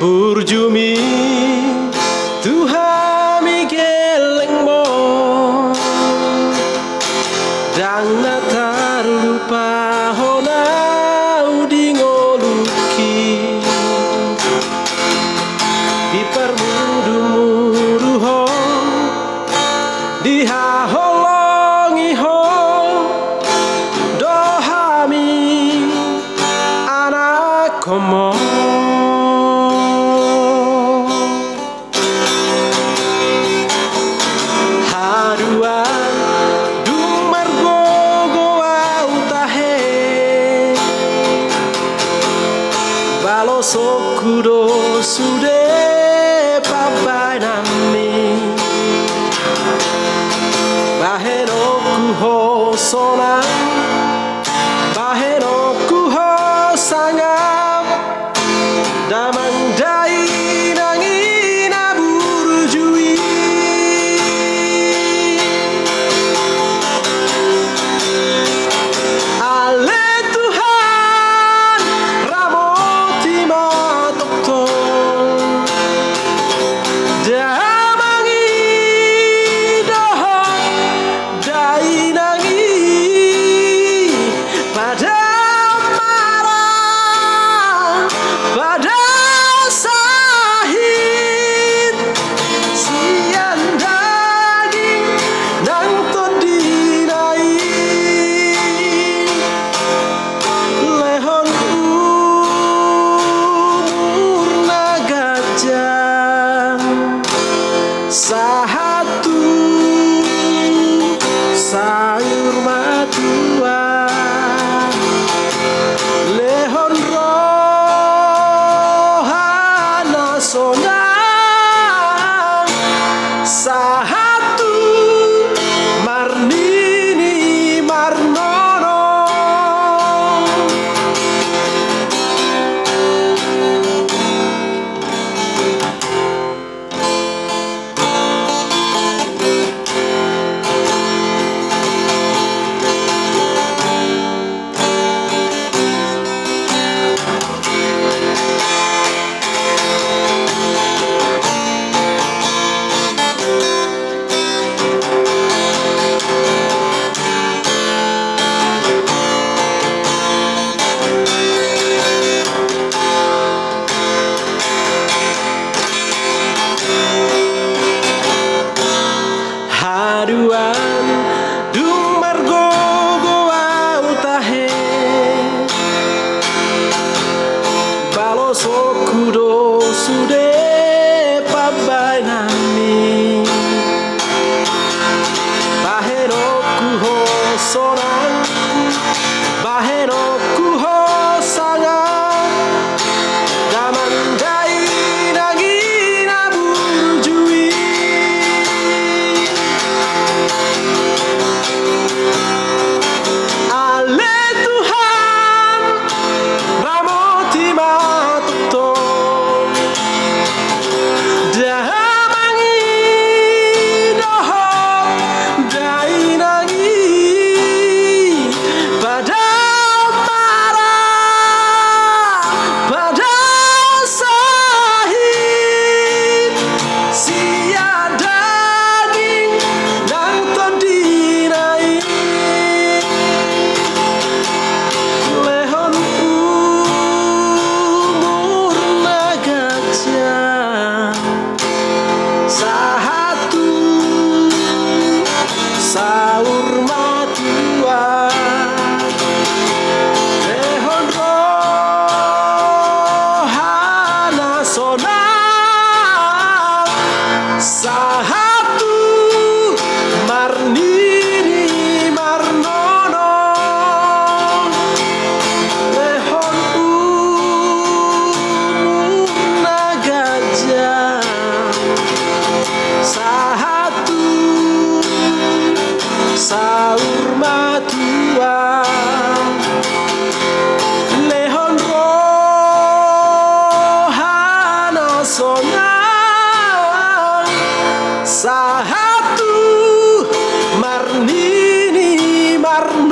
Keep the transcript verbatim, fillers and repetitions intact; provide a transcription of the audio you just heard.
Burjumi tu hami gellengmon, ndang na tarlupa ho naung di ngolungki. Diparmudumudu ho, dihaholongi ho do hami anakhonmon. Haduan, dung margogo ahu tahe, balosonku do sude pambahenanmi. Bahenonku ho sonang, bahenonku ho sangap, damang dainang i na burju i. Ale Tuhan, ramoti ma tongtong damang i dohot dainang i, padao marang, padao sahit, sian daging nang tondina i. Lehon umur na ganjang, sahat tu saur matua, lehon roha na sonang, sahat tu marnini marnono. Haduan, dung margogo ahu tahe, balosonku do sude pambahenanmi. Bahenonku ho sonang, bahenonku ho sangap, damang dainang i na burju i. Ale Tuhan, ramoti ma tongtong damang i dohot dainang i, padao marang, padao sahit, sian daging nang tondina i. Lehon umur na ganjang, sahat tu saur matua, lehon roha na sonang, sahat tu marnini marnono. Lehon umur na ganjang, sahat tu saur matua, lehon roha na sonang, sahat tu marnini marnono.